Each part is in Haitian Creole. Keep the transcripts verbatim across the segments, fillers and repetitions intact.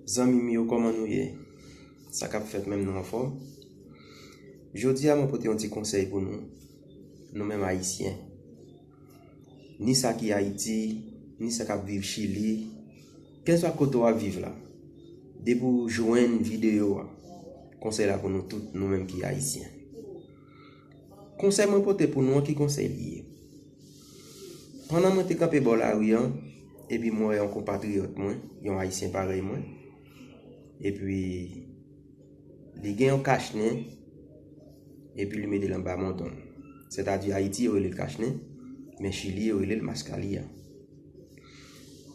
Zanmi m yo, kòman nou ye? Sa k ap fèt, menm nou anfòm? Jodi a, mwen pote yon ti konsèy pou nou, nou menm Ayisyen. Ni sa ki Ayiti, ni sa k ap viv Chili, kèlswa kote w ap viv la. Depi w jwenn videyo a, konsèy la pou nou tout, nou menm ki Ayisyen. Konsèy mwen pote pou nou an, ki konsèy li ye? Pandan mwen te kanpe bò lari an, epi mwen wè yon konpatriyòt mwen, yon Ayisyen parèy mwen, epi li gen yon kachnen, epi li mete l anba manton l. Sètadi Ayiti yo rele l kachnen, men Chili yo rele l maskaliya.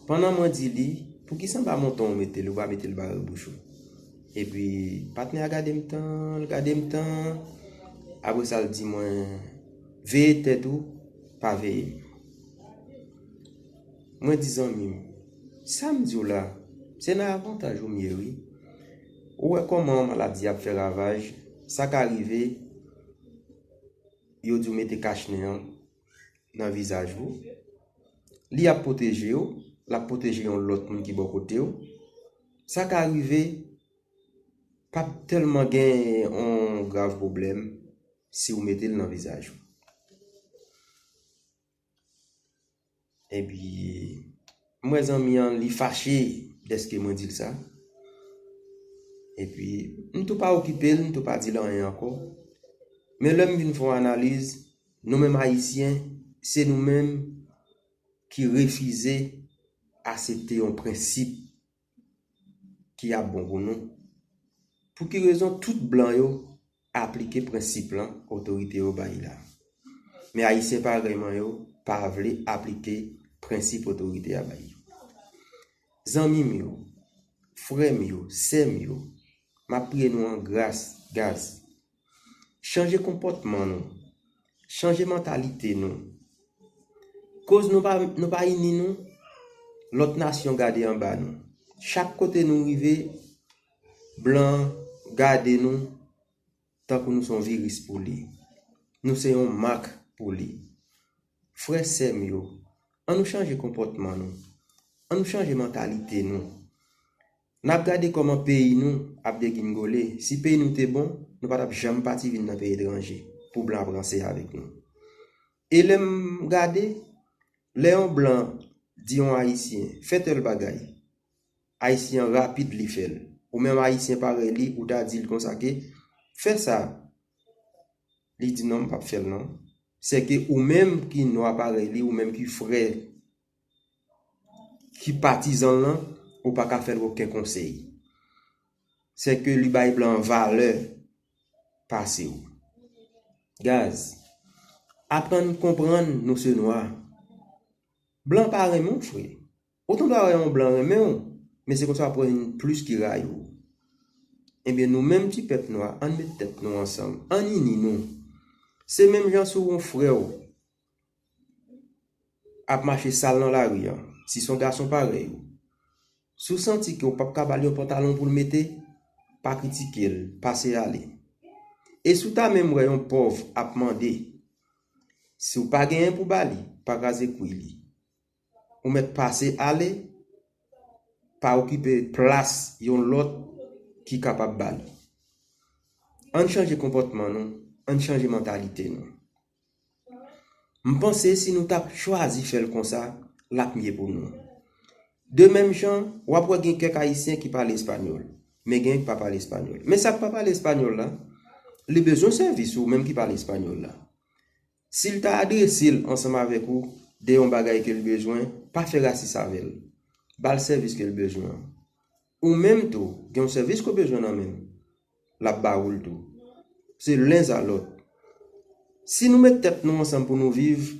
Pandan mwen di li, "Poukisa anba manton w mete l, ou pa mete l bare bouch ou?" Epi patnè a gade m tan, l gade m tan, apre sa l di mwen, "Veye tèt ou, pa veye m." Mwen di, "Zanmi m, sa m di w la, se nan avantaj ou m ye wi. Ou wè kòman maladi ap fè ravaj, sa ka rive, yo di w mete kachnen an nan vizaj ou, li ap pwoteje w, l ap pwoteje yon lòt moun ki bò kote w. Sa ka rive, p ap tèlman gen yon grav pwoblèm si w mete l nan vizaj ou." Epi, m wè zanmi an, li fache dèske mwen di l sa. Epi, m tou pa okipe l, m tou pa di l anyen ankò. Men lè m vin fè yon analiz, nou menm Ayisyen, se nou menm ki refize aksepte yon prensip ki ap bon pou nou. Pou ki rezon tout blan yo aplike prensip lan otorite yo bay la, men Ayisyen parèy mwen yo pa vle aplike prensip otorite a bay yo? Zanmi m yo, frè m yo, sè m yo, m ap priye nou an gras, gaz. Chanje konpòtman nou. Chanje mantalite nou. Koz nou pa, nou pa ini nou, lòt nasyon gade anba nou. Chak kote nou rive, blan gade nou tankou nou se yon viris pou li. Nou se yon mak pou li. Frè, sè m yo, ann nou chanje konpòtman nou. Ann nou chanje mantalite nou. N ap gade kòman peyi nou ap degingole. Si peyi nou te bon, nou pa t ap janm pati vin nan peyi etranje pou blan ap ranse avèk nou. E lè m gade, lè yon blan di yon Ayisyen, "Fè tèl bagay," Ayisyen an rapid li fè l. Ou menm Ayisyen parèy li, ou ta di l konsa ke, "Fè sa." Li di, "Non, m p ap fè l non." Sèke ou menm ki nwa parèy li, ou menm ki frè, ki patizan l lan, ou pa ka fè l okenn konsèy. Sèke li bay blan an valè pase w. Gaz, aprann konprann nou se nwa. Blan pa renmen w, frè. Ou tande w wè yon blan renmen w, men se konsa w ap wè li plis ki rayi w. Ebyen, nou menm ti pèp nwa, ann met tèt nou ansanm, ann ini nou. Se menm jan si w wè yon frè w ap mache sal nan lari an, si se yon gason parèy ou, si w santi ke w p ap ka ba l yon pantalon pou l mete, pa kritike l, pase ale. E si w ta menm wè yon pòv ap mande, si w pa genyen pou ba li, pa kraze kwi li. Ou mèt pase ale, pa okipe plas yon lòt ki kapab ba li. Ann chanje konpòtman nou, ann chanje mantalite nou. M panse si nou t ap chwazi fè l konsa, l ap mye pou nou. De menm jan, w ap wè gen kèk Ayisyen ki pale espanyòl, men gen ki pa pale espanyòl. Men sa k pa pale espanyòl la, li bezwen sèvis ou menm ki pale espanyòl la. Si l ta adrese l ansanm avèk ou de yon bagay ke l bezwen, pa fè rasis avè l. Ba l sèvis ke l bezwen an. Ou menm tou, gen yon sèvis ke w bezwen nan men l, l ap ba ou l tou. Se len a lòt. Si nou met tèt nou ansanm pou nou viv,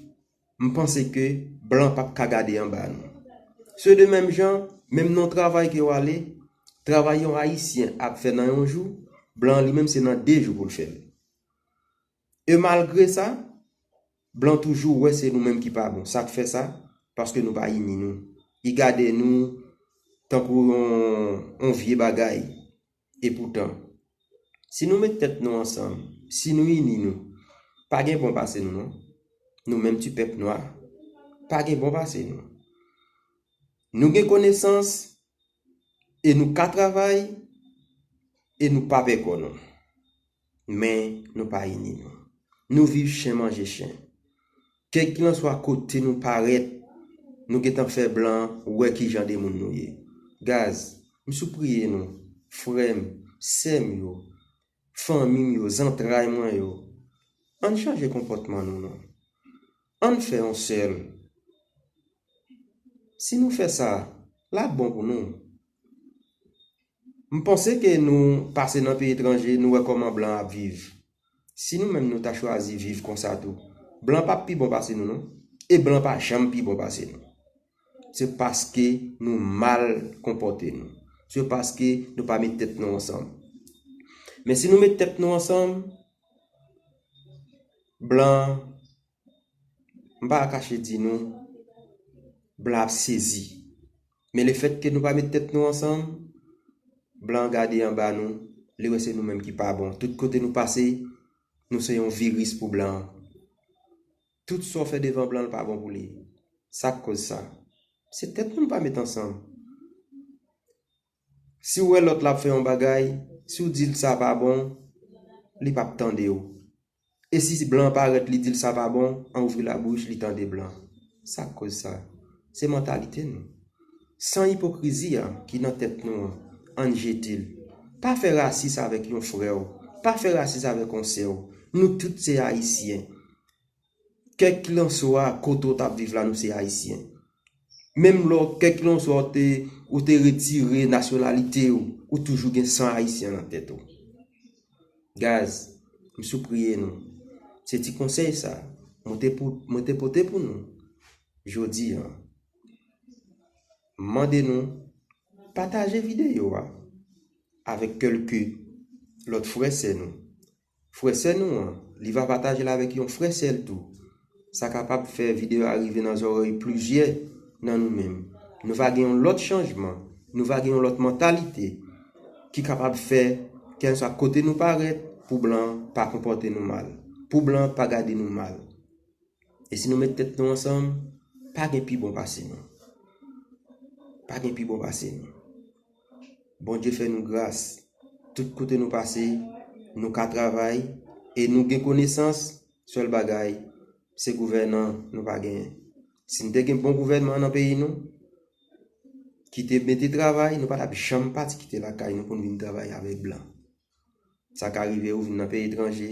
m panse ke blan p ap ka gade anba nou. Se de menm jan, menm nan yon travay ke w ale, travay yon Ayisyen ap fè nan yon jou, blan an li menm se nan de jou pou l fè l. E malgre sa, blan toujou wè se nou menm ki pa bon. Sa k fè sa? Paske nou pa ini nou. Li gade nou tankou yon, yon vye bagay. Epoutan, si nou met tèt nou ansanm, si nou ini nou, pa gen bon pase nou non. Nou menm ti pèp nwa, pa gen bon pase nou. Nou gen konesans, E nou ka travay, e nou pa pè kò nou. Men nou pa ini nou. Nou viv chen manje chen. Kèlkilanswa kote nou parèt, nou gentan fè blan wè ki jan de moun nou ye. Gaz, m sipriye nou, frè m, sè m yo, fanmi m yo, zantray mwen yo, ann chanje konpòtman nou non. Ann fè yon sèl. Si nou fè sa, l ap bon pou nou. M panse ke nou pase nan peyi etranje, nou wè kòman blan ap viv. Si nou menm nou ta chwazi viv konsa tou, blan p ap pi bon pase nou non. E blan pa janm pi bon pase nou. Se paske nou mal konpòte nou. Se paske nou pa met tèt nou ansanm. Men si nou met tèt nou ansanm, blan, m pa kache di nou, blan ap sezi. Men lefètke nou pa met tèt nou ansanm, blan gade anba nou, li wè se nou menm ki pa bon. Tout kote nou pase, nou se yon viris pou blan. Tout sa w fè devan blan, l pa bon pou li. Sa k koz sa? Se tèt nou n pa met ansanm. Si w wè lòt la ap fè yon bagay, si w di l sa pa bon, li p ap tande w. E si blan parèt, li di l sa pa bon, an ouvri labouch, li tande blan. Sa k koz sa? Se mantalite nou. San ipokrizi a ki nan tèt nou an, ann jete l. Pa fè rasis avèk yon frè w. Pa fè rasis avèk yon sè w. Nou tout se Ayisyen. Kèlkilanswa kote w t ap viv la, nou se Ayisyen. Menm lè w, kèlkilanswa w te, ou te retire nasyonalite w, ou toujou gen san Ayisyen nan tèt ou. Gaz, m sipriye nou. Se ti konsèy sa, mwen te pou, mwen te pote pou nou. Jodi a, m mande nou, pataje videyo a avèk kèlke lòt frè sè nou. Frè sè nou an, li va pataje l avèk yon frè sè l tou. Sa kapab fè videyo a rive nan zòrèy plizyè nan nou menm. Nou va gen yon lòt chanjman, nou va gen yon lòt mantalite ki kapab fè, kèlkeswa kote nou parèt, pou blan pa konpòte nou mal, pou blan pa gade nou mal. E si nou met tèt nou ansanm, pa gen pi bon pase nou. Pa gen pi bon pase nou. Bondye fè nou gras. Tout kote nou pase, nou ka travay e nou gen konesans. Sèl bagay, se gouvènan nou pa genyen. Si n te gen bon gouvènman nan peyi nou, ki te mete travay, nou pa t ap janm pati kite lakay nou pou n vin travay avèk blan. Sa ka rive ou vin nan peyi etranje,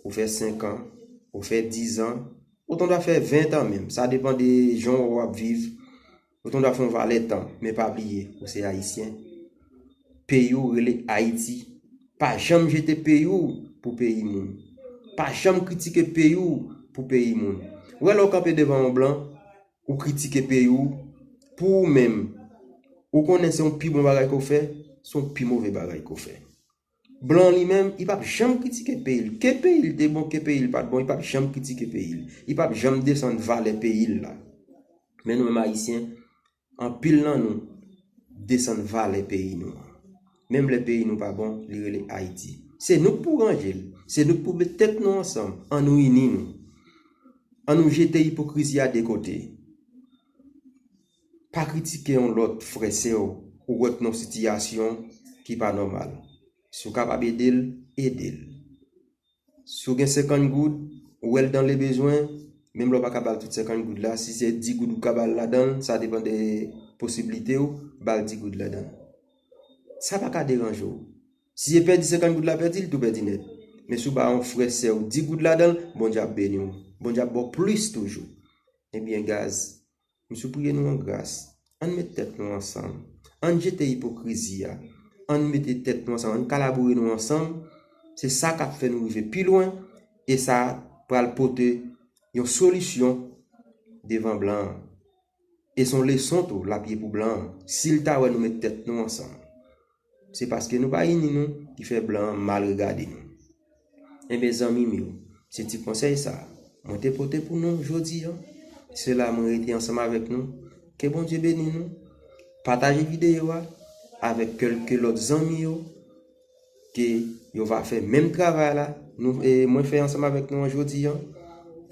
ou fè senk an, ou fè diz an, ou tandwa fè ven an menm. Sa depann de jan w ap viv. Ou tandwa fè yon valè tan, men pa bliye, ou se Ayisyen. Peyi w rele Ayiti. Pa janm jete peyi w pou peyi moun. Pa janm kritike peyi w pou peyi moun. Ou wè lè w kanpe devan yon blan, ou kritike peyi w pou ou menm. Ou konnen se yon pi bon bagay ke w fè, se yon pi move bagay ke w fè. Blan li menm, li p ap janm kritike peyi l. Ke peyi l te bon, ke peyi l pa t bon, li p ap janm kritike peyi l. Li p ap janm desann valè peyi l la. Men nou menm Ayisyen, anpil nan nou desann valè peyi nou an. Menm lè peyi nou pa bon, li rele Ayiti. Se nou k pou ranje l. Se nou k pou met tèt nou ansanm. Ann nou ini nou. Ann nou jete ipokrizi a de kote. Pa kritike yon lòt frè sè w ou wè k nan yon sitiyasyon ki pa nòmal. Si w kapab ede l, ede l. Si w gen senkant goud, ou wè l dans le besoin, menm lè w pa ka ba l tout senkant goud la, si se dis goud ou ka ba l ladan l, sa depann de posiblite w, ba l dis goud ladan l. Sa pa ka deranje w. Si se pèdi senkant goud la pèdi, li tou pèdi nèt. Men si w ba yon frè sè w dis goud ladan l, Bondye ap beni w. Bondye ap ba w plis toujou. Ebyen, gaz, m sipriye nou an gras. Ann met tèt nou ansanm. Ann jete ipokrizi a. Ann mete tèt nou ansanm. Ann kalabore nou ansanm. Se sa k ap fè nou rive pi lwen. E sa pral pote yon solisyon devan blan an. E se yon leson tou l ap ye pou blan an, si l ta wè nou met tèt nou ansanm. Se paske nou pa ini nou ki fè blan an mal regade nou. Enben, zanmi m yo, se ti konsèy sa a mwen te pote pou nou jodi a. Se la mwen rete ansanm avèk nou. Ke Bondye beni nou. Pataje videyo a avèk kèlke lòt zanmi yo ke yo va fè menm travay la nou, e mwen fè ansanm avèk nou an jodi a,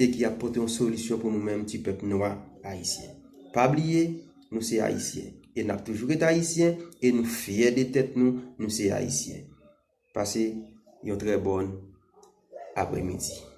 e ki ap pote yon solisyon pou nou menm ti pèp nwa ayisyen. Pa bliye, nou se Ayisyen. e n ap toujou ret ayisyen, e nou fyè de tèt nou, nou se ayisyen. Pase yon trè bòn aprèmidi.